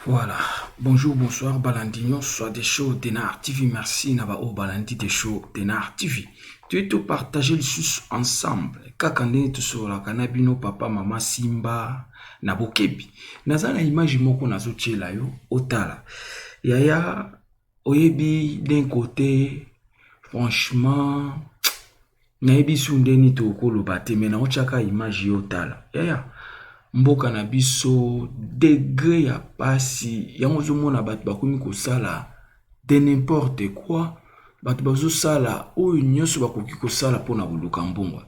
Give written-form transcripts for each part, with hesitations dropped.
Voilà, bonjour, bonsoir, balandi nyonso ya The Show Denar TV. Merci na baoyo balandi The Show Denar TV. Toye topartage lisusu ensemble kaka ndenge tosololaka na bino papa mama Simba na bokebi. Naza na image moko nazotiela yo otala. Yaya oyebi d'un côté franchement nayebi su ndeni tokoloba te me naotyaka image yo otala yaya mboka na biso degre ya pasi yango ozomona bato bakomi kosala de n'importe quoi bato bazosala oyo nyonso bakoki kosala mpona koluka mbongo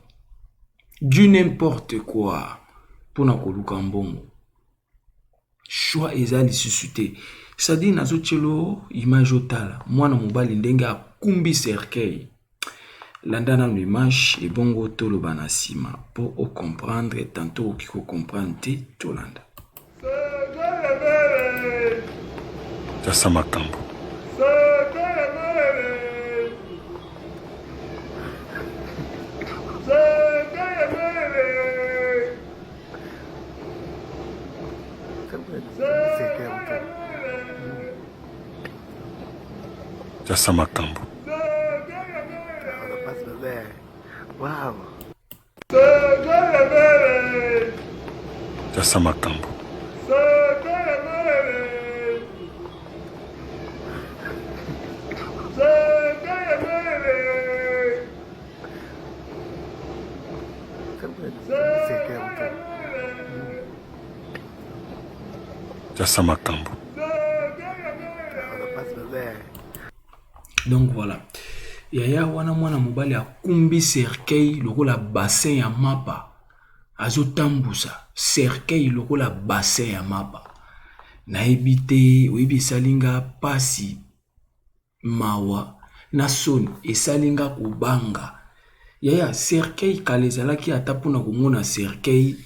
du n'importe quoi mpona koluka mbongo choix eza lisusu te c'est-à-dire nazotielo image otala mwana mobali ndenge akumbi cercueil landa nanu image ebongo toloba na nsima mpo ocomprendre tanto okoki kocomprendre te tolanda. Sasa makambo. Sasa makambo. Sasa makambo. Sasa makambo. Donc voilà, yaya wana mwana mobali akumbi cercueil lokola bassin ya mapa, azotambusa cercueil lokola bassin ya mapa. Nayebi te, oyebi esali nga pasi, mawa na soni, esali nga kobanga. Yaya cercueil kala ezalaki ata mpona komona cercueil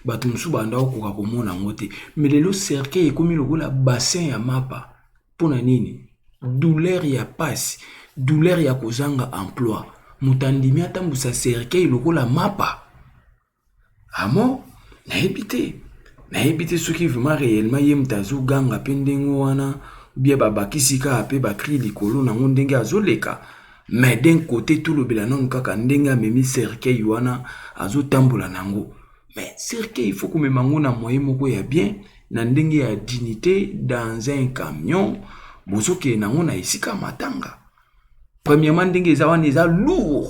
bato mosusu banda kokoka komona yango te, mais lelo cercueil ekomi lokola bassin ya mapa. Mpona nini? Douleur ya pasi, douleur ya kozanga emploi. Moto andimi atambusa cercueil lokola mapa. Amo, nayebi te. Nayebi te soki vraiment réellement ye moto azoganga mpe ndenge wana ou bien babakisi kaka mpe bakri likolo nango ndenge azoleka. Mais d'un côté tolobela nanu kaka ndenge amemi cercueil wana azotambola nango. Mais cercueil il faut komema yango na moyen moko ya bien, na ndenge ya dignité dans un camion, bozokende nango na esika matanga. Premièrement ndenge eza wana eza lourd.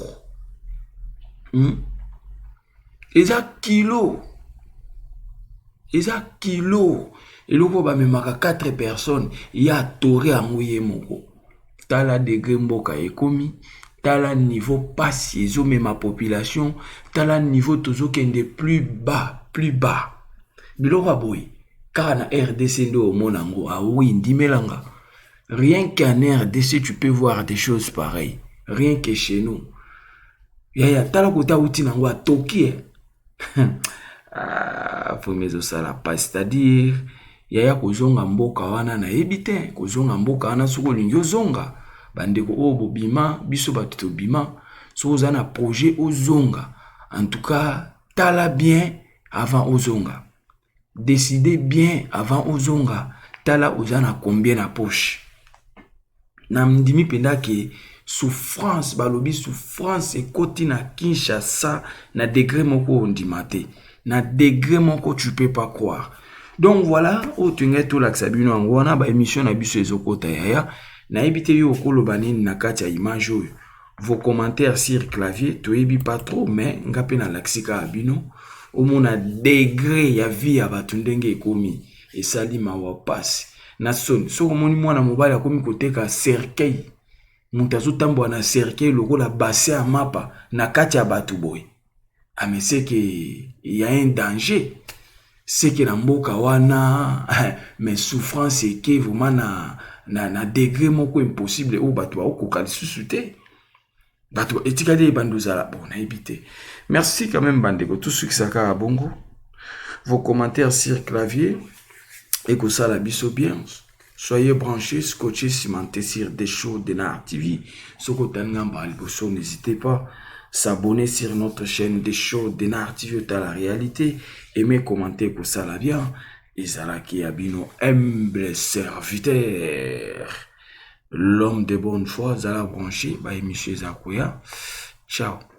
Eza kilo. Eza kilo. Eloko bamemaka 4 personnes ya tore yango ye moko. Tala degré mboka ekomi, tala niveau pasi ezomema population, tala niveau tozokende plus bas, plus bas. Biloko ya boye kaka na RDC nde omona yango. Ah oui, ndimelanga. Rien qu'en RDC tu peux voir des choses pareilles. Rien que chez nous. Yaya tala kota uti nango atoki eh. Ah, vraiment ezosala pasi, c'est-à-dire yaya kozonga mboka wana nayebi te, kozonga mboka wana soki olingi ozonga, bandeko oyo bobima, biso bato tobima, soki oza na projet ozonga, en tout cas tala bien avant ozonga, décider bien avant ozonga, tala oza na combien na poche. Na ndimi mpenza ke souffrance, balobi souffrance ekoti na Kinshasa na degré moko ondima te, na degré moko tu peux pas croire. Donc voilà, oyo tolingai tolakisa bino yango wana, ba émission na biso ezokota yaya. Nayebi te yo okoloba nini na kati ya image oyo. Vos commentaires sur clavier toyebi pas trop, mais nga pe nalakisi kaka bino omona degré ya vie ya bato ndenge ekomi, esali mawa pasi na soni. Soki omoni mwana mobali akomi koteka cercueil, moto azotambola na cercueil lokola bassin ya mapa na kati ya bato boye, ah mais c'est que il y a un danger. Seke na mboka wana mais souffrance eke vraiment na degré moko impossible oyo bato bakokoka lisusu te. Bato etikali ebanda ozala bon, nayebi te. Merci quand même, bandeko. Tosukisa kaka bongo. Vos commentaires sur clavier ekosala biso bien. Soyez branchés, scotchés, cimentés sur des shows de Nar TV. Soki otali ngamba liboso, n'hésitez pas s'abonner sur notre chaîne des shows de Nar TV. Otala réalité, aimer, commenter, kosala bien. Ezalaki ya bino humble serviteur, l'homme de bonne foi. Zala branché, ba émission eza koya. Ciao.